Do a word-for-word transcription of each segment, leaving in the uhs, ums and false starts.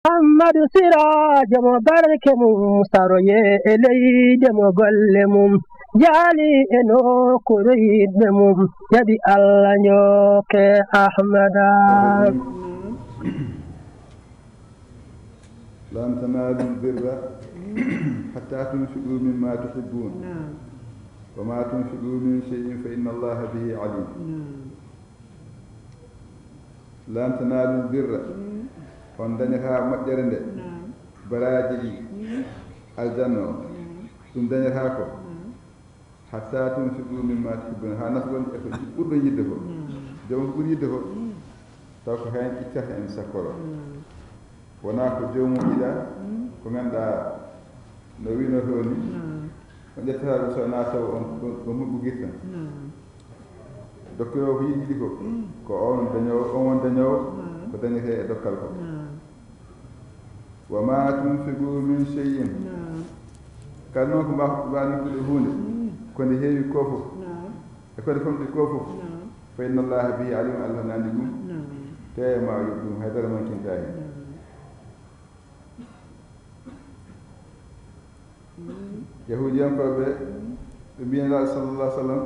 Ahmadu Siraajo mo barke mum saroye e leyde mo golle mum jaali e nokkuure yiɗɓe mum jaɓi Allah njooke Ahmada. لن تنالوا البر حتى تنفقوا مما تحبون وما تنفقوا من شيء فإن الله به عليم. لن تنالوا البر on dañataa moƴƴere nde baraaji ɗi aljanna o ɗum dañataa ko حتى تنفقوا مما تحبون haa nafqon e ko ɓurɗon yiɗde ko joom ko ɓuri yiɗde ko taw ko heen ittata en sakkoro wonaa ko joomum yiɗa ko ngannduɗaa no wiinotoo ni o ƴettata ɗum so wonaa taw on ɗo muɓɓugirta dokkiroowo ko yiɗi yiɗi ko ko on dañoowo on won dañoowo ko dañetee e dokkal ko وما تنفقوا من شيء kala noon ko mbaaw nokkude huunde ko nde heewi ko fof e ko nde famɗi ko fof فإن الله به عليم Allah ne anndi ɗum te ma yoɓ ɗum haydara mankinta heen yahuudiyankooɓe ɓe mbiya nelaaɗo sallallahu alih sallam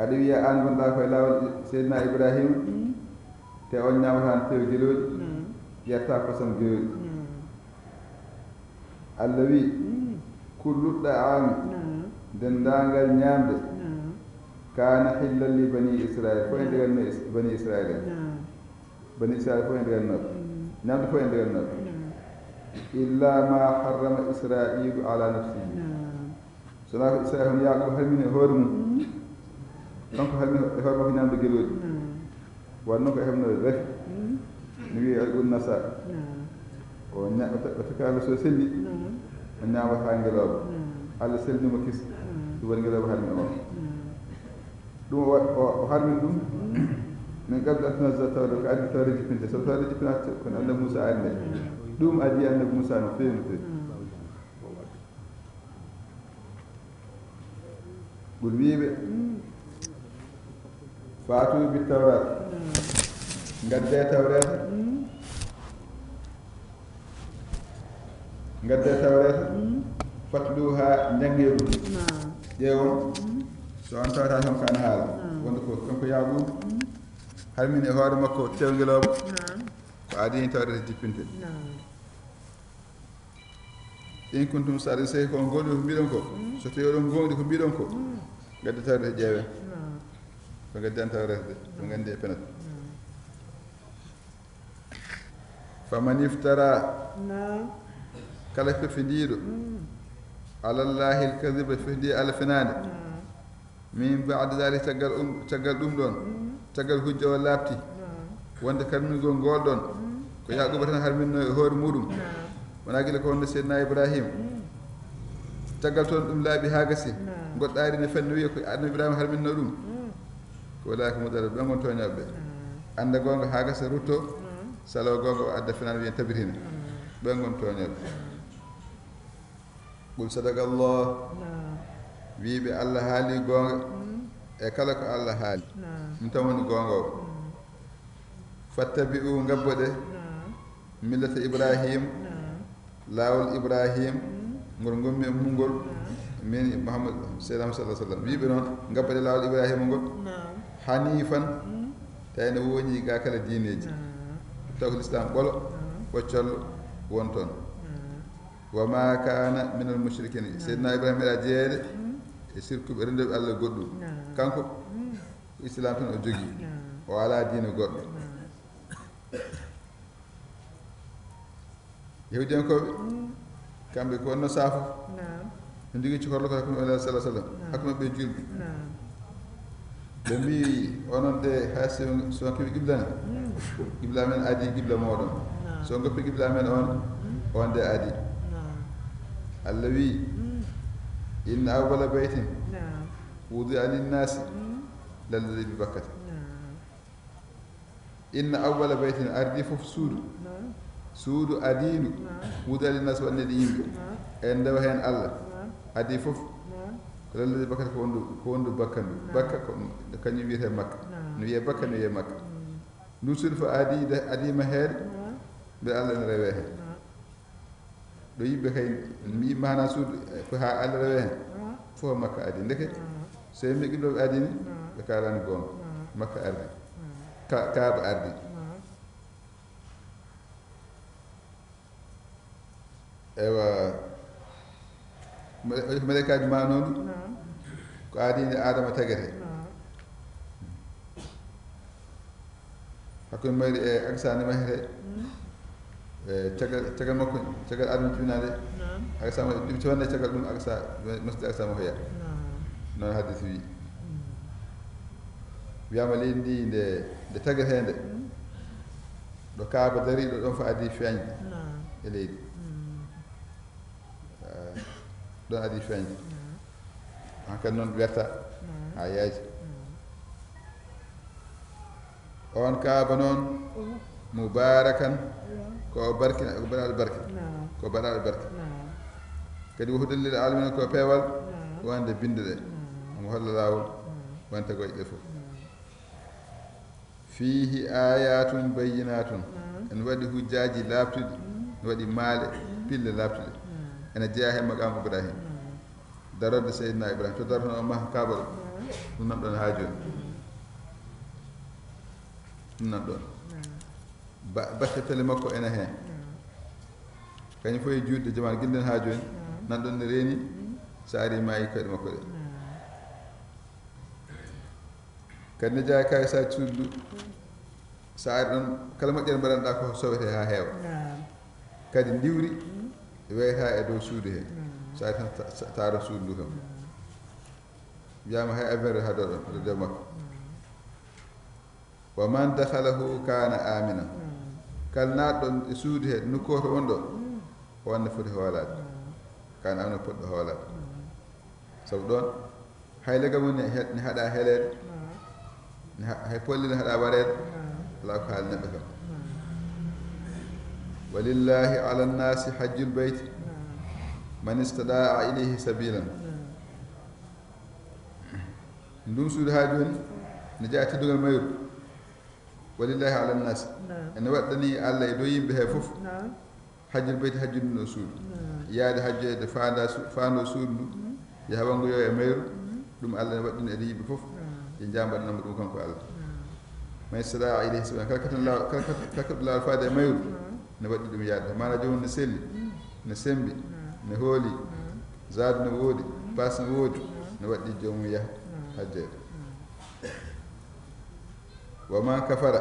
aɗa wiya aan ngonɗaa koye laawol seydina ibrahima te on ñaamataa tew gelooɗi yarta kosam gelooɗi allah wi kullu ɗaami denndaangal ñaamde kaana hillan li bani israil fof e ndeganno bani israila bani israila fof e ndegannoɓe ñamde fof e ndegannoɓe illa ma harrama israilu ala nafsihi so wonaa ko israila hono yaaqub harmini e hoore mum kanko harmini e hoore makko ñamde gelooɗi wonno ko e hebno rafi no wiye alqul nasa o ñaɓata o takala so selli o ñaamata ngelooba allah sellinima kis ɗum waɗi ngelooba harmi o ɗum o harmin ɗum min qabli an tunazza tawra ko addi tawra jippinde so tawra jippinat kono annabi moussa ari nde ɗum addi annabi moussa no fewi no fewi ɓur wiiɓe faatu bi tawrat ngadde tawreta ngadde tawreta fatluha njannge ɗum ƴeewon so on tawata kam kan haala wonde ko kanko yaaɓum harmin e hoore makko tewgelooba ko adii tawreta jippinte in kuntum sari sey ko on goonɗi ko mbiɗon ko so tawi oɗon goonɗi ko mbiɗon ko gaddi tawrete ƴeewe ko gaddi an tawrete de ko gandi e penat faman iftara kala fefindiiɗo alallahi alkadiba fefindi allah fenaande min badi dalik caggal um caggal ɗum ɗon caggal hujja o laaɓti wonde karmingol ngol ɗon ko yaquba tan harminno e hoore muɗum wona gila ko wonde seydina ibrahima caggal toon ɗum laaɓi haa gasi goɗɗaari ne fenno wiya ko annabi ibrahima harminno ɗum ko walaaki mudara ɓe ngon tooñooɓe annda goonga haa gasa rutto salo goonga o adda fenaande wiyen tabitina ɓe ngon tooñooɓe qul sadaqa allah wiiɓe allah haali goonga e kala ko allah haali ɗum tan woni goonga o fattabi'u ngabboɗe millata ibrahim laawol ibrahim ngol ngommi e mum ngol min mouhammad seydam sala sallam wiiɓe noon ngabboɗe laawol ibrahima ngol hanifan tawi ne wooñi ga kala diineji taw ko l'islam ɓolo ɓoccollo won toon wa ma kana min al mushrikina seydina ibrahima eɗa jeeyede e sirkuɓe rendoɓe allah goɗɗum kanko ko islam tan o jogii o ala diine goɗɗo yahudiyankooɓe kamɓe ko wonno saafo no jogii cukorlo ko hakkunde allah sala sallam hakkunde ɓe julɓe ɓe mbi onon de hay so kewi qibla ne qibla men adi qibla moɗon so goppi qibla men on on de adi allah wi inna awwala baytin wudia linnasi lalladi bi bakkata inna awwala baytin ardi fof suudu suudu adiindu wudia linnasi wannede yimɓe en ndewa heen allah adi fof ko lalladi bakkata ko wondu ko wondu bakkandu bakka ko kañum wiyete makka no wiye bakka no wiye makka ndu suudu fof adi adima heede Mbiɗa Allah ene rewee heen. Ɗo yimɓe kay, mi maana suudu, ko haa Allah rewee heen. Fof makka adi. Ndeke, so en meeɗi ɗo ɓe adini, ɓe kaalani goonga. Makka ardi. Ka-, Kaaba ardi. Eywa, male-, maleykaaji maanooɗi, ko aadi nde Aadama tagete. Hakkunde mayri e Aksa ne mahete. E caggal, caggal makko, caggal Aadama jibinaade. Aksa ma, ɗum cawanɗe caggal ɗum Aksa, masjid Aksa mo hoya. Noon hadis wi. Wiyama leydi ndi nde, nde tagetee nde. Ɗo Kaaba dari ɗo, ɗon fa adi feeñde e leydi. Eh, ɗon adi feeñde. Hankadi noon werta haa yaaji. On Kaaba noon, mubarakan, ko o barki-, ko baɗaaɗo barke. Ko baɗaaɗo barke. Kadi wo hudan lil alamina, ko peewal wonande binde ɗe. Omo holla laawol wonande tagoje ɗe fof. Fiihi ayatun bayyinatun. Ene waɗi hujjaaji laaɓtuɗi, ene waɗi maale, pille laaɓtuɗe. Ene jeyaa he maqaam Ibrahim. Darorde Seydina Ibrahim, to darotno o maha Kaaba ɗo. Ɗum nan ɗon haa jooni. Ɗum nan ɗon. Ba-, batte tele makko ene heen. Kañum fof e juutde jamaanu gilɗen haa jooni. Nan ɗon ne reeni, so ari maayi koyɗe makko ɗe. Kadi ne jeyaa kay so a suudu ndu, so a ari ɗon, kala moƴƴere mbaɗanɗaa ko sowetee haa heewa. Kadi ndiwri weyata e dow suudu he. So a ari tan ta-, ta-, taaro suudu ndu kam. Wiyaama hay affaire haa dow ɗon, dow makko. Wa man dakhalahu kana amina. Kala naatɗo e suudu he, nokku to wonɗo, o wonde foti hoolaade. Kana amina, poɗɗo hoolaade. Sabu ɗon, hay leggal mum ne he-, ne haɗa heleede, ne ha-, hay polli ne haɗa wareede, alaa ko haali neɗɗo kam. Walillahi ala nnasi hajjul bayti man istadaa ilayhi sabilan. Ndun suudu haa jooni ne jeyaa teddungal mayru. Walillahi ala nnasi. Ene waɗɗani Allah e dow yimɓe he fof. Hajjul bayti, hajjude ndun suudu. Yaade hajjoyde faanda su-, faando suudu ndu. Yaha wanngoyo e mayru. Ɗum Allah ne waɗɗini e yimɓe fof. Yo jaambaɗanamo ɗum kanko Allah. Man istadaa ilayhi sabiila. Kala kaɗɗo laawol, kala kaɗɗo, kala kaɗɗo laawol faade e mayru, ne waɗɗi ɗum yaade. Maana joomum ne selli, ne sembi, ne hooli, zaadu ne woodi, paas ne woodi, ne waɗɗi joomum yaha hajjoyde. Wa man kafara,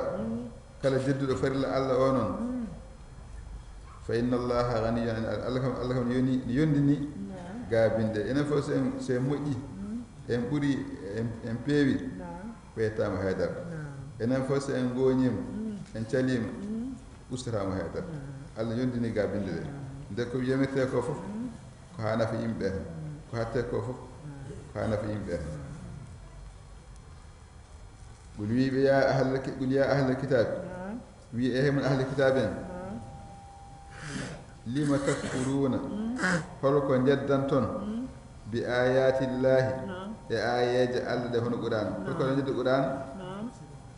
kala jedduɗo farilla Allah o noon, fa inna Allaha ganiyyun an, Allah kam, Allah kam yoni, yondini gaabinde. Enen fof so en, so en moƴƴi, en ɓuri, en, en peewi, ɓeytaama haydara. Enen fof so en gooñiima, en caliima, ustataama haydara. Allah yondini gaabinde ɗe. Nde ko yamirtee ko fof, ko haa nafa yimɓe ɓe tan. Ko hattee ko fof, ko haa nafa yimɓe ɓe tan. Qul, wiyi ɓe, ya ahlal ki-, qul ya ahlal kitaabi. Naam. Wiyi, ehe mon ahlal kitaabi en. Naam. Lima takfuruuna. Mm. Hol ko njeddanton? Mm. Bi ayatillahi. Naam. E aayeeje Allah ɗe, hono Qur'aan. Naam. Hol ko njeddu Qur'aan? Naam.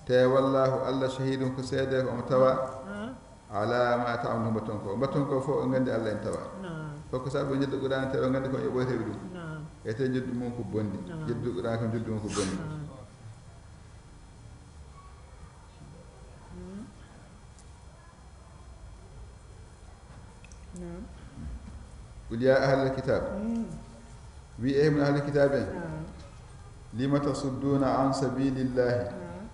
Te wallahu, Allah shahidun ko seede, ko omo tawa. Naam. Ala ma ta'malun, mbatton ko. Mbatton ko fof, o nganndi Allah en tawa. Naam. Hol ko sabu njeddu Qur'aan, te o nganndi ko yoɓoyteeɓe ɗum. Naam. E te njeddu mum ko bonndi. Naam. Njeddu Qur'aan ko njeddu mum ko bonndi. Naam. Mm. Naam. Qul ya ahlal kitab. Mm. Wi, ehe mon ahlal kitab en. Naam. Lima tasudduuna an sabilillahi. Naam.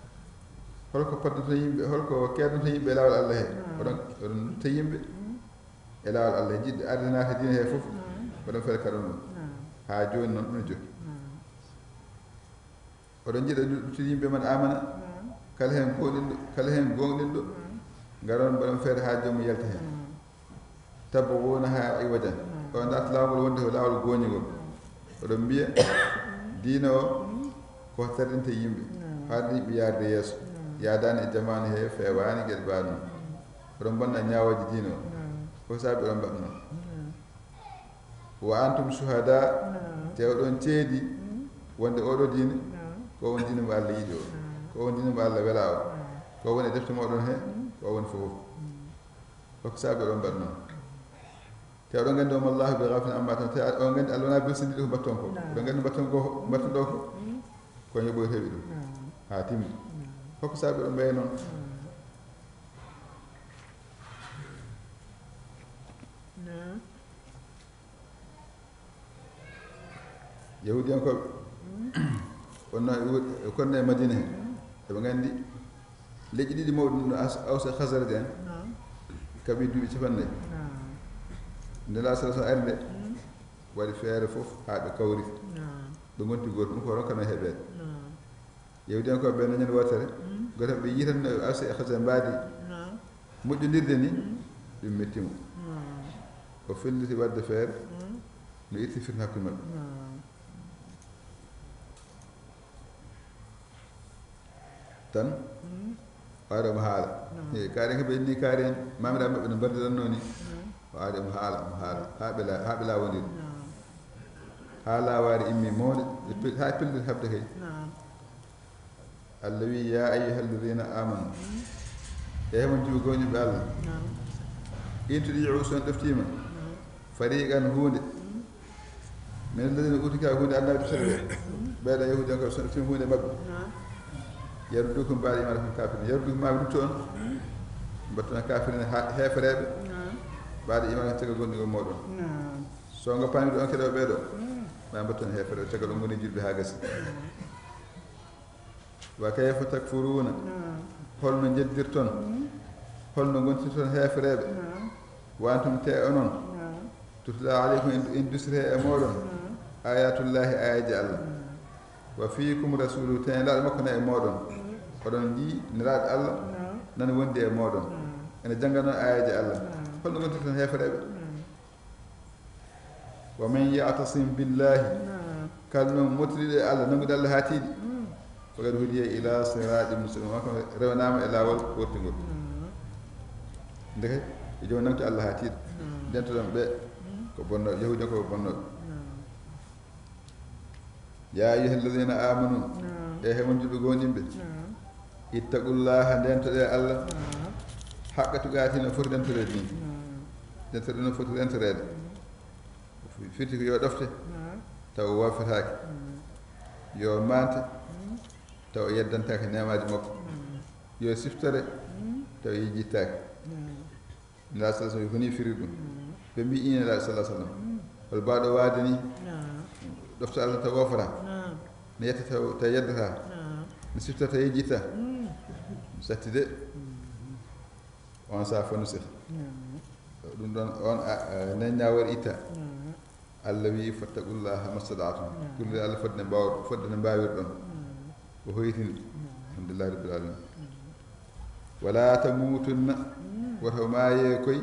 Hol ko paddoton yimɓe, hol ko keedonton yimɓe e laawol Allah he? Naam. Oɗon, oɗon dutta yimɓe, mm, e laawol Allah he, jiɗde arde naata diine he fof. Naam. Oɗon fere kaɗon ɗum. Naam. Haa jooni noon ɗum ne jokki. Naam. Oɗon njiɗa luttudi yimɓe man amana. Naam. Kala heen gooɗinɗo, kala heen gooɗinɗo, naam, ngaron mbaɗon feere haa joomum yalta heen. Naam. Tabghuunahaa iwajan. Naam. Oɗon naata laawol wonde ko laawol gooñingol. Naam. Oɗon mbiya, naam, diine o, mm, ko tardinte yimɓe. Naam. Haade yimɓe yaarde yeeso. Naam. Yaadaani e jamaanu he, feewaani geɗe baaɗe noon. Naam. Oɗon mbonna ñaawooji diine o. Naam. Ko saabi oɗon mbaɗa noon. Naam. Wa antum shuhada, naam, te oɗon ceedi, mm, wonde oɗo diine, naam, ko on diine mo Allah yiɗi o, naam, ko on diine mo Allah welaa o, naam, ko woni e defte moɗon he, mm, ko woni fof. Mm. Hokko saabi oɗon mbaɗa noon? Te oɗon nganndi, wama Allahu bi ghafilin amma ta'malun. Te oɗon nganndi Allah wonaa belsindiiɗo ko mbaɗton ko. Oɗon nganndi mbaɗton ko, mbaɗton ɗo ko, ko yoɓoy heɓi ɗum. Haa timmi. Hokko saabi oɗon mbaɗa noon? Yahudiyankooɓe, wonno e wuro, konno e Madina heen, eɓe nganndi leƴƴi ɗiɗi mawɗi ɗum ɗo, Aus e Khazraj en, kaɓi duuɓi capannayyi. Nde Nulaaɗo sallallahu alaihi wasallam ari nde, waɗi feere fof haa ɓe kawri. Ɓe ngonti gooto, ɗum ko rokkano heɓeede. Yahudiyankooɓe ɓe no ñande wootere, gooto ɓe yiitan no Aus e Khazraj mbaadi moƴƴondirde ni, ɗum metti mo. O felliti waɗde feere no itti fitna hakkunde maɓɓe. Tan, o ari omo haala. He, kaari en ko ɓe inni kaari en, maamiraaɓe maɓɓe no mbardiranno ni. O ari omo haala, omo haala, haa ɓe la-, haa ɓe laawondiri. Haa laawaare immi mawde, ɓe pel-, haa ɓe pelliti haɓde kay. Allah wi, "Ya ayyuhal ladhina amanu." E mon jiwo gomɗinɓe Allah. "In tuti'u", so on ɗoftiima. "Fariqan" huunde. "Min alladhina utul kitaba", huunde Annabi tati ɓe. Ɓeeɗo Yahudiyankoɓe so on ɗoftiima huunde maɓɓe. "Yaruddukum ba'da imanikum kafirin." "Yaruddukum", ma ɓe rutto on. Mbaɗta on kafirin ha-, heefereɓe. "Ba'da imanikum", caggal gomɗingol mooɗon. So ngoppaani ɗo on keɗoɓe ɓeeɗo. Ma mbaɗta on heefereɓe, caggal on ngoni julɓe ha gasi. "Wa kayfa takfuruna?" Holno njeddirton? Holno ngontirton heefereɓe? "Wa antum", te onon. "Tutla alaykum", en, en dusirte e mooɗon. "Ayatullahi", ayaji Allah. "Wa fikum rasulu", te nelaaɗo makko na e mooɗon. Oɗon njii nelaaɗo Allah nana wondi e mooɗon. Ene jannga noon ayaji Allah. Holno ngontirton heefereɓe? "Wa man ya'tasim billahi", kala noon mottiriɗo e Allah, nannguɗo Allah haa tiiɗi, "faqad hudiya ila siratin mustaqim", kanko rewanaama e laawol wortingol. Ndeke, yo joom nangtu Allah haa tiiɗa. Ndentoɗon ɓe ko bonno, Yahuudi ko bonnooɓe. "Ya ayyuhal ladhina amanu", e he mon julɓe gomɗinɓe, "ittaqullaha", ndentoɗe Allah, "haqqa tuqatihi", no foti rentoreede ni. Ndentoɗe no foti rentoreede. Firti ko yo ɗofte, taw o wafetaake. Yo mante, taw o yeddantaake neemaaji makko. Yo siftore, taw o yejjittaake. Nelaaɗo sallallahu alaihi wasallam ko nii firi ɗum. Ɓe mbii, ine Nelaaɗo sallallahu alaihi wasallam, hol baawɗo waade nii? Ɗofta Allah taw woofata. Ne yetta taw, taw yeddata. Ne sifta taw yejjitta. Satti de. On sa fa nusiha. Ɗum ɗon, on a, a, neñña waɗi itta. Allah wi, "Fattaqullaha mastata'tum." Kulli Allah fodde mbaaw-, fodde no mbaawirɗon. O hoytini. Alhamdulillahi rabbil alamin. "Wala tamutunna", woto maaye koy,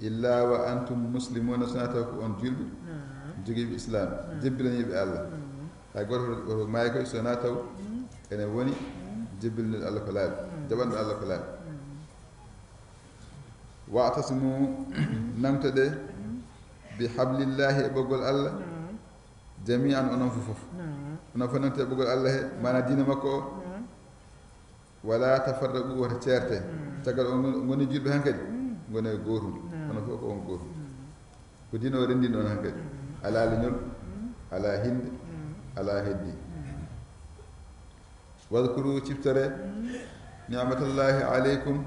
"illa wa antum muslimuna", sona taw ko on julɓe, jogiiɓe islam, jebbilaniiɓe Allah. Hay gooto woto maaye koy, sona taw ene woni jebbilaniiɗo Allah ko laaɓi, jaɓanɗo Allah ko laaɓi. "Wa'tasimu", nangtoɗe, "bi hablillahi", e ɓoggol Allah, "jami'an", onon fof fof. Onon fof nangtoɗe ɓoggol Allah he, maana diina makko o. "Wala tafarraqu", woto ceerte. Caggal on ngoni julɓe hankadi, ngone gootum. Onon fof ko on gootum. Ko diina o renndini on hankadi. Alaa leñol, alaa hinnde, alaa heddi. "Wadhkuru", ciftore, "ni'matallahi alaykum",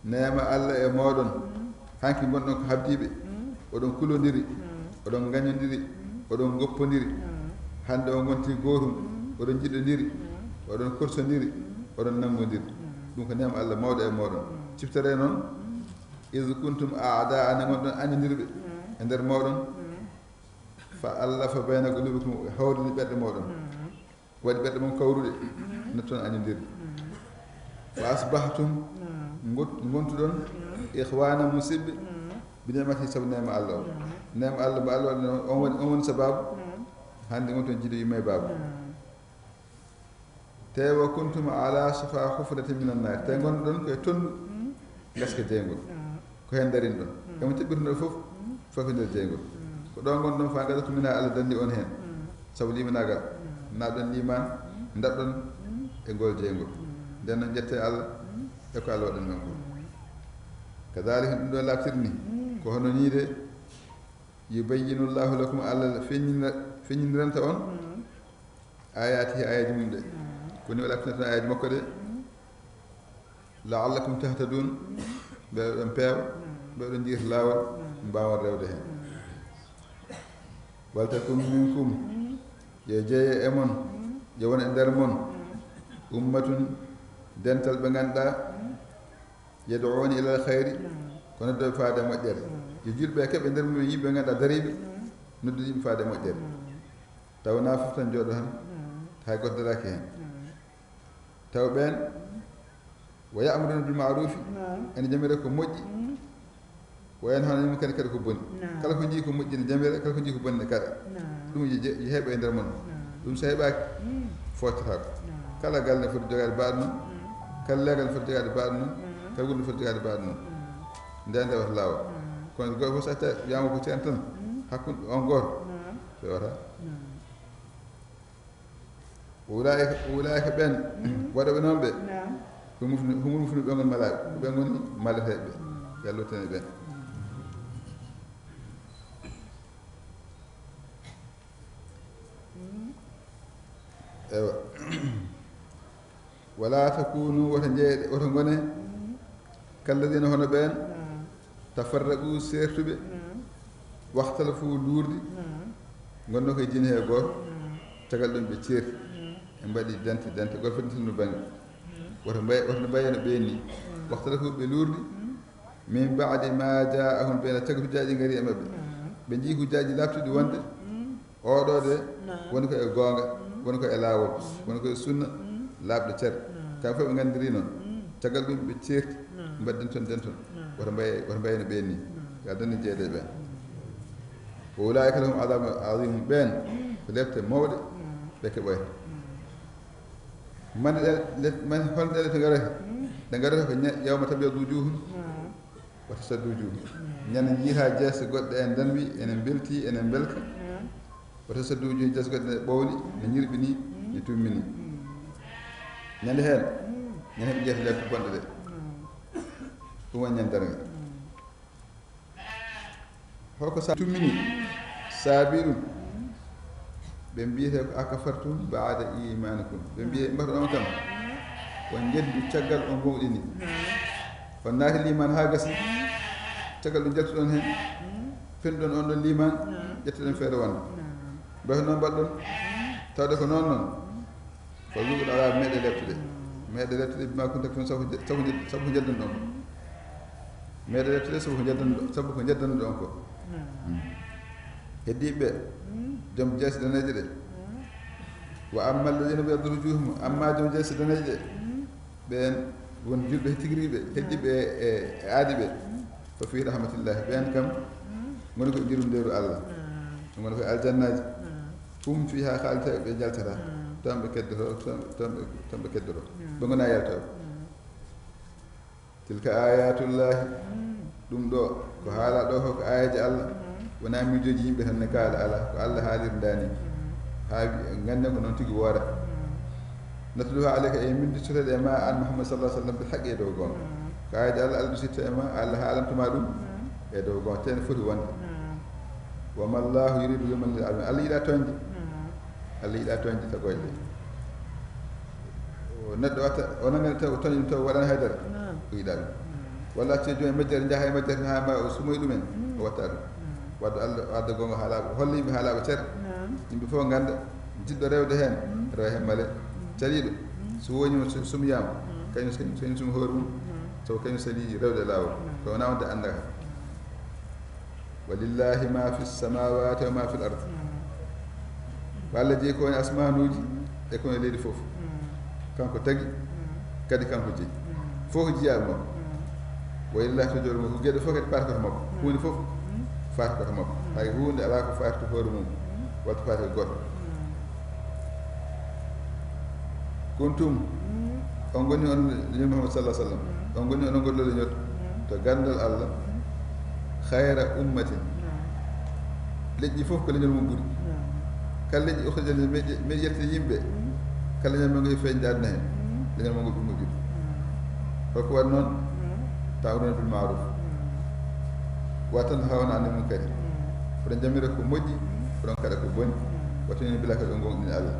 neema Allah e mooɗon. Hanki ngonɗon ko habdiiɓe, oɗon kulondiri, oɗon ngañondiri, oɗon ngoppondiri. Hannde on ngonti gootum, oɗon njiɗondiri, oɗon korsondiri, oɗon nanngondiri. Ɗum ko neema Allah mawɗo e mooɗon. Ciftore noon, "iz kuntum a'da'an", ngonɗon añondirɓe e nder mooɗon, "fa allafa bayna qulubikum", hawrini ɓerɗe mooɗon. Waɗi ɓerɗe mon kawruɗe, no toon añondirde. "Fa asbahtum", ngot-, ngontuɗon, "ikhwana", musiɓɓe, "bi ni'matihi", sabu neema Allah o. Neema Allah mo Allah waɗi noon, on woni, on woni sababu. Hannde ngonton jiɗo yumma e baaba. Te, "wa kuntum ala shafa hufratin minan nar", te ngonɗon ko e tonndu ngaska jeyngol. Ko heen ndarinɗon. Emo teɓɓirnoo fof, fof e nder jeyngol. Ko ɗo ngonɗon fa gadatu mina Allah danni on heen. Sabu limanaagal, naɗɗon liman, ndaɗɗon e ngol jeyngol. Nden noon ƴettee Allah e ko Allah waɗani men ko. Kadalika ɗum ɗo laaɓtirni. Mm. Ko hono nii de, yubayyinu Allahu lakum, Allah feññinira-, feññiniranta on. Mm. Ayatihi, ayaji mum ɗe. Mm. Ko ni o laaɓtinirta on ayaji makko ɗe. Mm. La'allakum tahtadun, mm, ɓe ɗon peewa, mm, ɓe ɗon jiita laawol, mm, mbaawan rewde heen. Mm. Waltakun minkum, mm, yo jeeye e mon, mm, yo won e nder mon, mm, ummatun, dental ɓe ngannduɗaa, mm, yad'una ilal khayri, mm, ko noddooɓe faade e moƴƴere. Mm. Yo julɓe keɓe nder mum yimɓe ngannduɗaa dariiɓe, mm, noddude yimɓe faade e moƴƴere. Mm. Tawa naa fof tan jooɗo tan, mm, hay gooto daraaki heen. Mm. Tawa ɓeen, wa ya'muruna bil ma'rufi, naam, ene jamira ko moƴƴi, mm, wa yanhawna anil munkari, kadi ko boni. Naam. Kala ko njii ko moƴƴi ne jamira, kala ko njii ko boni ne kaɗa. Naam. Ɗum yo je-, yo heɓe e nder mon. Naam. Ɗum so heɓaaki, mm, fooccata ko. Naam. Kala galle ne foti jogaade baaɗo mum, mm, kala leegal ne foti jogaade baaɗo mum, mm, kala wuro ne foti jogaade baaɗo mum. Mm. Nde nde wata laawol. Mm. Kono gooto fof so acca wiyaama ko ceerno tan, mm, hakkunde on gooto, naam, fewata. Naam. Ulaa'ika, ulaa'ika ɓeen, mm, waɗooɓe noon ɓe, naam, humul muflihun, humul muflihun, ɓe ngoni malaaɓe, ɓe ngoni maleteeɓe ɓe. Mm. Yo Allah tene ɓeen. Mm. Ewa. Wala takunu, wota njeeɗe, wota ngone, mm, kalladina, hono ɓeen, naam, tafarraqu, seertuɓe, naam, waxtalafu, luurdi, naam, ngonno koye diine he gooto, naam, tagal ɗum ɓe ceerti, naam, ɓe mbaɗi dente, dente, gooto fof dente mum bannge. Naam. Woto mbay-, woto mbayano ɓeen ni. Naam. Waxtalafu, ɓe luurdi, naam, min ba'di ma ja'ahum, ɓeen caggal hujjaaji ngari e maɓɓe. Naam. Ɓe njii hujjaaji laaɓtuɗi wonde, naam, oɗo de, naam, woni ko e goonga, mm, woni ko e laawol, mm, woni ko e sunna, mm, laaɓɗo cer. Naam. Kamɓe fof ɓe nganndiri noon. Mm. Caggal ɗum ɓe ceerti, naam, mbaɗi denton denton. Naam. Woto mbaye, woto mbayano ɓeen ni. Naam. Yo Allah dandu jeeyde ɓeen. Mm. Wa ulaa'ika lahum adabun azimun, ɓeen, mm, ko lepte mawɗe, naam, ɓe keɓoyta. Mm. Man ɗe-, le-, man hol ɗe lepte ngarata? Mm. Ɗe ngarata ko ña-, yawma tabyaddu wujuhun, naam, wa taswaddu wujuh. Mm. Ñande njiita jeese goɗɗe en danwi, enen mbelti, enen mbelka. Mm. Wa taswaddu wujuh, jeese goɗɗe ne ɓowli, ne ñirɓini, mm, ne tummini. Mm. Ñande heen, mm, ñande heen ɓe njiyata lepte bonɗe ɗe. Mm. Ɗum woni ñande darnga. Mm. Holko sa tummini? Sabilun. Mm. Ɓe mbiyete ko akafartum ba'da imanikum. Ɓe mbiye, mm, mbata on kam, mm, on jeddu caggal on mawɗini. Mm. On naati liman haa gasi. Mm. Caggal ɗum jaltuɗon heen. Mm. Fenɗon on ɗon liman, mm, ƴettuɗon feere wonde. Mm. Mbata noon mbaɗɗon? Mm. Tawde ko noon noon. Mm. Fa zuqul azab, meeɗe leptude. Mm. Meeɗe leptude bima kuntum taksibun, sabu ko je-, sabu ko je-, sabu ko njeddanɗon ko. Meeɗe leptude sabu ko njeddanɗo-, sabu ko njeddanɗon ko. Mm. Mm. Heddiiɓe ɓe, mm, joom jeese daneeje ɗe. Mm. Wa amma alladhina biyaddat wujuhum, amma joom jeese daneeje ɗe. Mm. Ɓeen won julɓe tigi rigi ɓe, mm, heddiiɓe e, e aadi ɓe. Mm. Fa fi rahmatillahi, ɓeen kam, mm, ngoni ko e njurumdeeru Allah. Mm. Ngoni ko e aljannaaji. Mm. Hum fiha khalidun, ɓe njaltata. Mm. Toon ɓe keddoto, toon, toon ɓe, toon ɓe keddoto. Mm. Ɓe ngonaa yaltooɓe. Mm. Tilka ayatullahi. Mm. Ɗum ɗo, ko haalaa ɗo ko, ko aayeeje Allah. Mm. Wonaa miijooji yimɓe tan ne kaala, alaa, ko Allah haaliri ndaa ni. Mm. Haa wi-, ngannden ko noon tigi woora. Mm. Natluha alayka, e min dusirta e ma an Muhammad sallallahu alaihi wasallam bil haqqi, e dow goonga. Mm. Ko aayeeje Allah, Allah dusirta e ma, Allah haalantuma ɗum, mm, e dow goonga, tee ne foti wonde. Mm. Wa ma Allahu yuridu zulman lil alamin. Allah yiɗaa tooñde. Mm. Allah yiɗaa tooñde tagooje ɗe. Mm. O neɗɗo watta, o nangani taw, o tooñi ɗum taw, o waɗaani haydara. Mm. O yiɗaa ɗum. Mm. Walla acce joom e majjere, njaha e majjere haa ma o sumoy ɗumen, mm, o watta ɗum. Mm. Wadde Allah, wadde goonga haalaaɓe, holla yimɓe haalaaɓe cer. Mm. Yimɓe fof ngannda, jiɗɗo rewde heen, mm, rewa heen male. Mm. Caliiɗo, mm, so woniima, so sumoyaama, mm, kañum, kañum, kañum sumi hoore mum, mm, sabu kañum salii rewde e laawol. Mm. Ko wonaa wonde anndaa. Mm. Walillahi ma fi samawati wa ma fil ard. Mm. Ko Allah jeyi ko woni asmaanuuji e ko woni leydi fof. Mm. Kanko tagi, mm, kadi kanko jeyi. Mm. Fof ko jiyaaɓe makko. Mm. Wa ilallahi turja'ul umur, ko geɗe fof kadi paata ko to makko. Mm. Huunde fof, mm, faati ko to makko. Mm. Hay huunde alaa ko faati to hoore mum, mm, walla faati ko goɗɗo. Mm. Kuntum, mm, on ngoni on leñol Muhammad sallallahu alaihi wasallam. Mm. On ngoni on ngol leñol, mm, to ganndal Allah. Mm. Khayra ummatin. Mm. Leƴƴi fof ko leñol mum ɓuri. Mm. Kala leƴƴi ukhrijat lin-nas, mi ƴe-, mi ƴetti yimɓe. Mm. Kala leñol mum ngol feeñde aduna heen. Mm. Leñol mum ngol ɓuri moƴƴude. Mm. Holko waɗi noon? Mm. Ta'muruna bil ma'ruf. Mm. Wa tanhawna anil munkari. Oɗon jamira ko moƴƴi, oɗon kaɗa ko boni. Wa tu'minuna billahi, oɗon goongɗini Allah.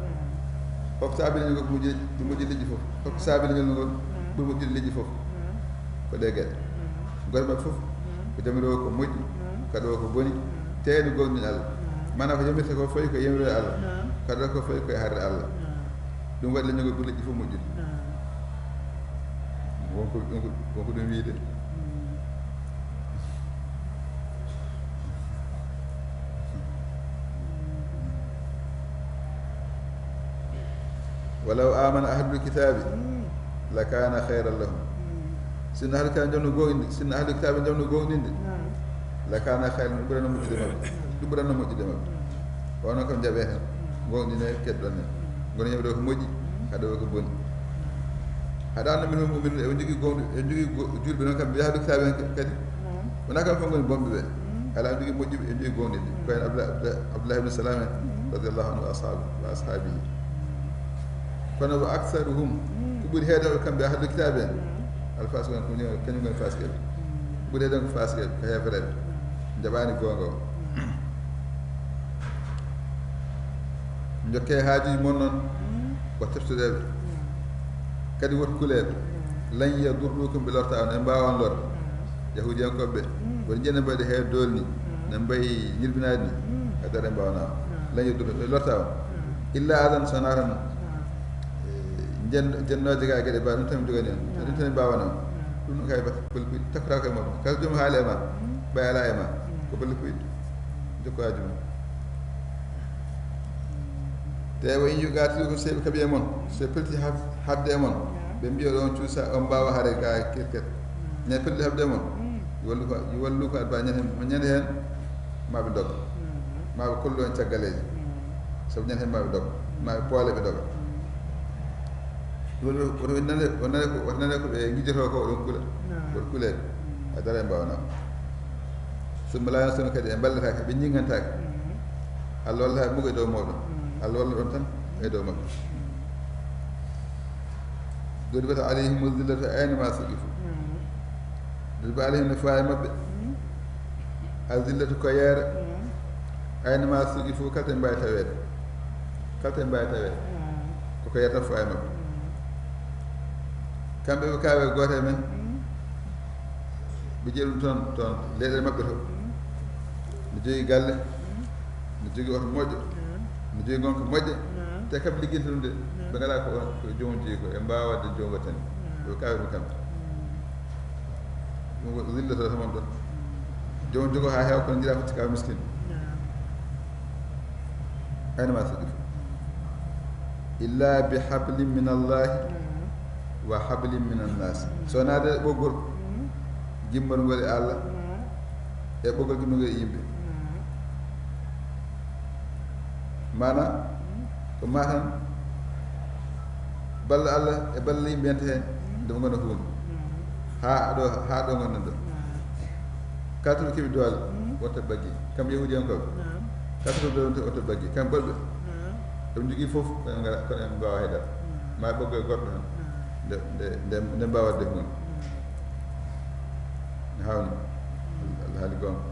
Hokko saabi leñol ngol ko moƴƴi, ko moƴƴi leƴƴi fof. Hokko saabi leñol ngol ɓuri moƴƴude leƴƴi fof. Ko ɗe geɗe. Gooto maɓɓe fof ko jamiroowo ko moƴƴi, kaɗoowo ko boni, teeyno goongɗini Allah. Maanaam ko jamirta ko fawi ko yamiroore Allah, kaɗoowo ko fawi ko e harre Allah. Ɗum waɗi leñol ngol ɓuri leƴƴi fof moƴƴude. Wonko, wonko, wonko ɗum wiyde. Walaw amana ahlul kitabi lakana khayran lahum. Sinno ahlul kitabi jamno goongɗinde, sinno ahlul kitabi jamno goongɗinde, lakana khayran, ɗum ɓurano moƴƴude maɓɓe. Ɗum ɓurano moƴƴude maɓɓe. Wano kam jaɓe tan, goongɗine, keddon en. Ngono yimɓe ɗo ko moƴƴi, haɗo ko boni. Haɗa anna minhum mu'minun, eɓe jogii goongɗi, eɓe jogii go-, julɓe noon kamɓe ahlul kitabi en kadi. Wonaa kamɓe fof ngoni bonɓe ɓe. Alaa, eɓe jogii moƴƴuɓe, eɓe jogii goongɗinɓe. Ko en Abdullah, Abdullah, Abdullah ibn Salam en, radiyallahu anhu wa ashabi, wa ashabihi. Kono wa aktharuhum, ko ɓuri heedooɓe kamɓe ahlul kitabi en, al fasiqun, ko kañum ngoni fasiqeɓe. Ɓuri heedooɓe ko fasiqeɓe, ko heefereɓe. Jaɓaani goonga o. Njokkee haajuuji mon noon, ko teftoreeɓe. Kadi wot kuleeɓe. Lan yadurrukum, ɓe lorta on, ɓe mbaawa on lorde. Yahuudiyankooɓe ɓe, woni jene mbayde he doolni, ne mbayi ñirbinaade ni, a dara mbaawana on. Lan yadurrukum, ɓe lorta on. Illa adan, so naatan, eh, jen-, jennooje ga geɗe mbaawa, ɗum tan mi jogani on. Ɗum tan mi mbaawana on. Ɗum kay bat-, bal kuy-, takkata koye mon. Kala joom haali e ma, ɓay alaa e ma, ko bal kuy-, jokko haaju mum. Te wa in yuqatilukum, so ɓe kaɓi e mon, so ɓe pelti haf-, haɓde e mon, ɓe mbiya ɗon cuusa, on mbaawa hare ga kirket. Ne pelti haɓde e mon, yo wallu ko, yo wallu ko adba ñande heen, ñande heen, ma ɓe dog. Ma ɓe kollu on caggaleeje. Sabu ñande heen ma ɓe dog. Ma ɓe poole ɓe doga. Ɗum woni, woto ɓe nane, woto nane ko, woto nane ko ɓe ngijjotoo ko, oɗon kula. Woto kulee ɓe. A dara e mbaawanaa. Summa laa yansuruuna, kadi ɓe mballataake, ɓe ñiŋŋantaake. Allah wallata ɓe e dow mooɗon. Allah walla ɗon tan e dow maɓɓe. Duribat alayhimu zillatu aynama suqifu. Duribat alayhim, ne fawa e maɓɓe. A zillatu, ko yeere. Aynama suqifu, kala to ɓe mbaawi taweede. Kala to ɓe mbaawi taweede. Ko ko yeere tan fawa e maɓɓe. Kamɓe ɓe kaawe gooto e men. Ɓe ƴeewi ɗum toon, toon leyɗeele maɓɓe to. Ne jogii galle, ne jogii oto moƴƴo, ne jogii gonka moƴƴa, te kamɓe ligginte ɗum de, ɓe ngalaa ko, ko joom jogii ko, ɓe mbaawa waɗde joom waɗtani. Ɓe kaawi ɗum kamɓe. Ɗum ko zillo to tamam ɗon. Joom jogo haa heewa, kono njiɗaa fof cika miskin. Aynama suqifu. Illa bi hablin min Allahi wa hablin min annas. So naade e ɓoggol gimmorngol e Allah e ɓoggol gimmorngol e yimɓe. Maana ko ma tan balla Allah e balla yimɓe yanta heen, nde mo ngona huunde. Haa ɗo, haa ɗo ngonɗen ɗo. Kala to ɓe keɓi doole, wonta baggi. Kamɓe yahuudiyankooɓe, kala to ɓe wonta, wonta baggi. Kamɓe goɗɓe, ɓe njogii fof, kono ɓe ngala, kono ɓe mbaawa haydara. Ma ɓe ɓoggol goɗɗo tan. Nde, nde, nde, nde mbaawa waɗde huunde. Ne hawni. Allah haali goonga.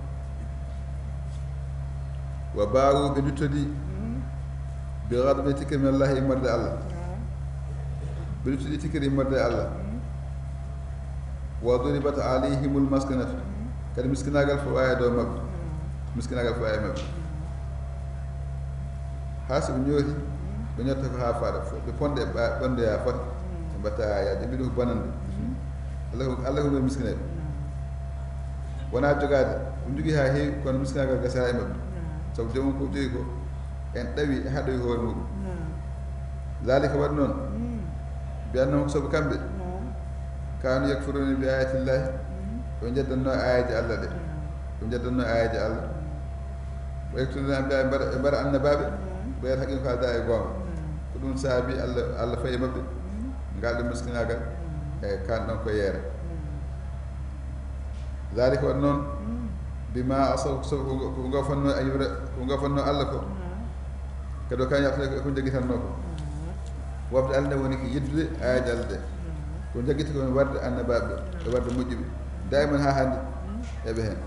Wa baawu, ɓe luttodi. Bi ghadabin, tikkere min Allahi, immorde Allah. Ɓe luttodi tikkere immorde Allah. Wa duribat alayhimul maskanatu. Kadi miskinaagal fof wayi dow maɓɓe. Miskinaagal fof wayi maɓɓe. Haa so ɓe ñooti, ɓe ñotta ko haa faaɗa fof. Ɓe ponda e ɓa-, ɓanndu haa fota. Ɓe mbatta haa yaaja. Ɓe mbiɗa ko bonande. Allah ko, Allah ko ngol miskinaagal. Wonaa jogaade. Ko njogii haa heewi, kono miskinaagal gasataa e maɓɓe. Sabu joomum ko jogii ko, en ɗawi e haɗoyi hoore muɗum. Zalika, waɗi noon, bi annahum, ko sabu kamɓe, kanu yakfuruna bi ayatillahi, ɓe njeddanno aayeeje Allah ɗe. Ɓe njeddanno aayeeje Allah. Wa yaqtuluna anbiya, ɓe mbaɗa, ɓe mbaɗa annabaaɓe, ɓe wiyata haqiiqa ko aldaa e goonga. Ko ɗum saabi Allah, Allah fayi e maɓɓe ngal ɗo miskinaagal e kan ɗon ko yeera. Zalika, waɗi noon, bima asaw, sabu ko, ko ngafanno, ay, ko ngafanno Allah ko. Kadi o kan yaltude ko, ko jaggitanno ko. Wafde Allah nde woni ko yeddude aayeeje Allah ɗe. Ko jaggiti ko warde annabaaɓe, e warde moƴƴuɓe. Dayman haa hannde, eɓe heen.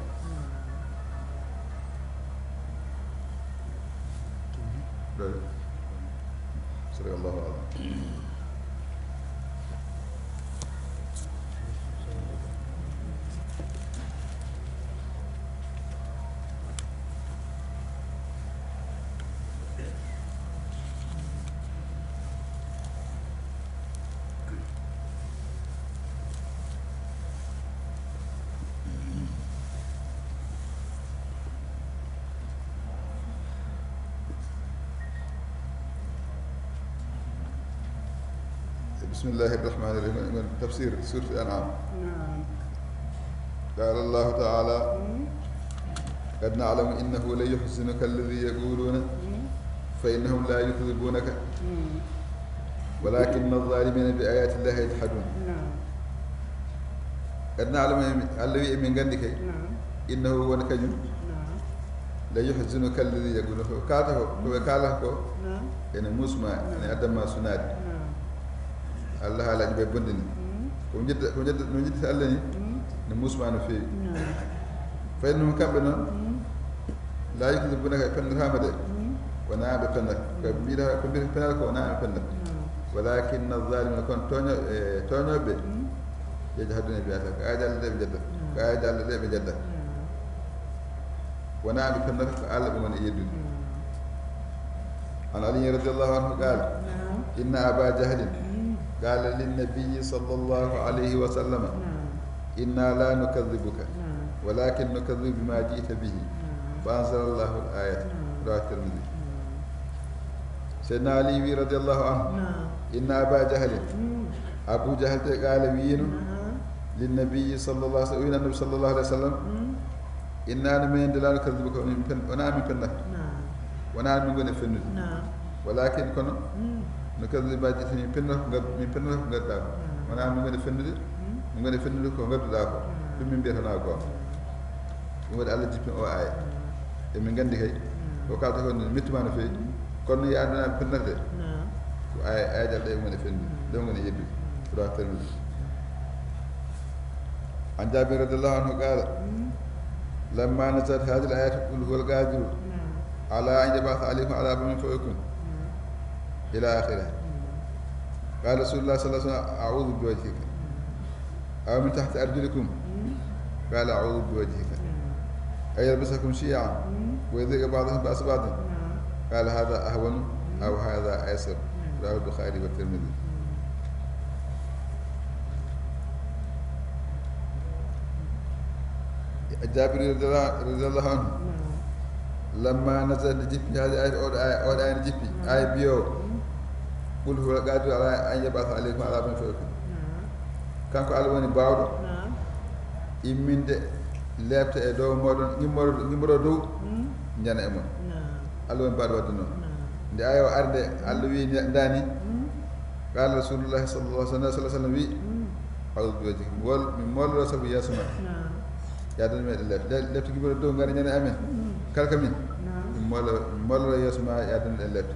بسم الله الرحمن الرحيم. من تفسير سورة الأنعام. نعم. قال الله تعالى: مم. قد نعلم إنه ليحزنك الذي يقولون، مم. فإنهم لا يكذبونك، مم. ولكن الظالمين بآيات الله يجحدون. نعم. قد نعلم، Allah wi emin nganndi kay, نعم. إنه woni kañum, نعم. ليحزنك الذي يقولون, ko ɓe kaalata ko, ko ɓe kaalata ko, نعم. Ene muusma, نعم. Ene addana ma sunaade. نعم. Allah haalaaji ɓe bonɗini. مم. Ko njedda, ko njedda, no njeddata Allah ni, مم. Ne muusma no feewi. نعم. فإنهم kamɓe noon, مم. لا يكذبونك, ɓe penndataa ma de. مم. Wonaa ɓe penndataa. Ko mbiɗa, ko mbiɗa penndataa ko wonaa ɓe penndataa. نعم. ولكن الظالمين, kono tooño-, e, tooñooɓe, مم. يجحدون بآياتك, ko aayeeje Allah ɗe ɓe njeddata. نعم. Ko aayeeje Allah ɗe ɓe njeddata. نعم. Wonaa ɓe penndataa, ko Allah ɓe ngoni e yeddude. نعم. عن علي رضي الله عنه قال: نعم. إن أبا جهل مم. قال للنبي صلى الله عليه وسلم: نعم. إنا لا نكذبك، نعم. ولكن نكذب بما جئت به. نعم. فأنزل الله الآية. نعم. رواه الترمذي. نعم. Seydina Ali wi, radiyallahu anhu, نعم. إن أبا جهل, مم. Abu Jahal de, قال, wiino, نعم. للنبي صلى الله عليه وسلم, wiino Annabi sallallahu alayhi wa sallam, مم. إنا, no minen de, لا نكذبك, min pen-, wonaa min penndataa. نعم. Wonaa min ngoni e fennude. نعم. ولكن, kono, مم. نكذب بما جئت, min penndoto ko ngar-, min penndoto ko ngadduɗaa ko. نعم. Wonaa min ngoni e fennude, مم. Min ngoni e fennude ko ngadduɗaa ko. نعم. Ɗum min mbiyata wonaa goonga. نعم. Ɗum waɗi Allah jippini o aaya. نعم. Emin nganndi kay, نعم. Ko kaalata ko ne metti ma no feewi. مم. Kono yaa ɗum a penndataa. نعم. Ko aaya, aayeeje Allah ɗe ngoni e fennude, نعم. Ɗe ngoni e yeddude. نعم. رواه الترمذي. عن جابر رضي الله عنه قال: مم. لما نزلت هذه الآية: قل هو القادر، نعم. على أن يبعث عليكم عذابا من فوقكم، نعم. إلى آخره. نعم. قال رسول الله صلى الله عليه وسلم: أعوذ بوجهك. نعم. أو من تحت أرجلكم. مم. قال: أعوذ بوجهك. نعم. أن يلبسكم شيعا، مم. ويذيق بعضكم بأس بعض. نعم. قال: هذا أهون، مم. أو هذا أيسر. نعم. رواه البخاري والترمذي. مم. Jaabir radiyallahu, radiyallahu anhu. نعم. لما نزلت, nde jippi هذه الآية, oɗo aaya, oɗo aaya nde jippi, نعم. Aaya biyoowo, مم. قل هو القادر على أن يبعث عليكم عذابا من فوقكم. نعم. Kanko Allah woni baawɗo, نعم. Imminde leeɓte e dow mooɗon, immoro, immoro dow, مم. Njana e mon. نعم. Allah woni baawɗo waɗde noon. نعم. Nde aaya o ari nde, Allah wi nde, ndaa ni, مم. قال رسول الله صلى الله عليه وسلم, wi, مم. أعوذ بوجهك. Mi wol-, mi mooloro sabu yeeso ma. نعم. Yaa addana meɗen leeɓte. Le-, leeɓte gimmoro dow ngara njana e amen. مم. Kala ka min. نعم. Mi moolo-, mi mooloro yeeso ma, yaa addana meɗen leeɓte.